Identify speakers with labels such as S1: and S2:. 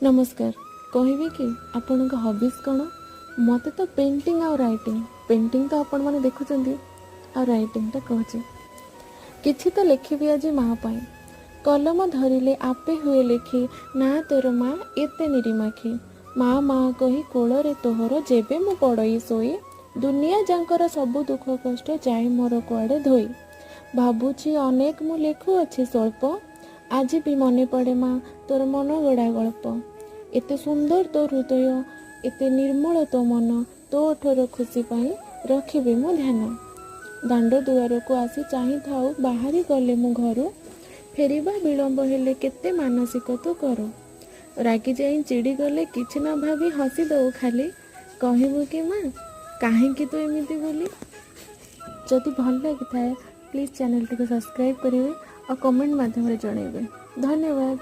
S1: ନମସ୍କାର। କହିବେ କି ଆପଣଙ୍କ ହବିଜ୍ କ'ଣ? ମୋତେ ତ ପେଣ୍ଟିଂ ଆଉ ରାଇଟିଂ। ପେଣ୍ଟିଂ ତ ଆପଣମାନେ ଦେଖୁଛନ୍ତି, ଆଉ ରାଇଟିଂଟା କହୁଛି। କିଛି ତ ଲେଖିବି ଆଜି ମା ପାଇଁ। କଲମ ଧରିଲେ ଆପେ ହୁଏ ଲେଖି, ନା ତୋର ମା ଏତେ ନିରିମାଖି। ମା ମା କହି କୋଳରେ ତୋହର ଯେବେ ମୁଁ ପଡ଼ଇ ଶୋଇ, ଦୁନିଆ ଯାଙ୍କର ସବୁ ଦୁଃଖ କଷ୍ଟ ଯାଏ ମୋର କୁଆଡ଼େ ଧୋଇ। ଭାବୁଛି ଅନେକ ମୁଁ, ଲେଖୁଅଛି ସ୍ୱଳ୍ପ। ଆଜି ବି ମନେ ପଡ଼େ ମା ତୋର ମନ ଗଢ଼ା ଗଳ୍ପ। ଏତେ ସୁନ୍ଦର ତୋ ହୃଦୟ, ଏତେ ନିର୍ମଳ ତୋ ମନ। ତୋ ଓଠର ଖୁସି ପାଇଁ ରଖିବି ମୁଁ ଧ୍ୟାନ। ଦାଣ୍ଡ ଦୁଆରକୁ ଆସି ଚାହିଁଥାଉ ବାହାରି ଗଲେ ମୁଁ ଘରୁ। ଫେରିବା ବିଳମ୍ବ ହେଲେ କେତେ ମାନସିକ ତୁ କରୁ। ରାଗି ଯାଇ ଚିଡ଼ିଗଲେ କିଛି ନ ଭାବି ହସି ଦଉ ଖାଲି। କହିବୁ କି ମା, କାହିଁକି ତୁ ଏମିତି ବୋଲି? ଯଦି ଭଲ ଲାଗିଥାଏ, ପ୍ଲିଜ୍ ଚ୍ୟାନେଲଟିକୁ ସବସ୍କ୍ରାଇବ୍ କରିବେ ଆଉ କମେଣ୍ଟ ମାଧ୍ୟମରେ ଜଣାଇବେ। ଧନ୍ୟବାଦ।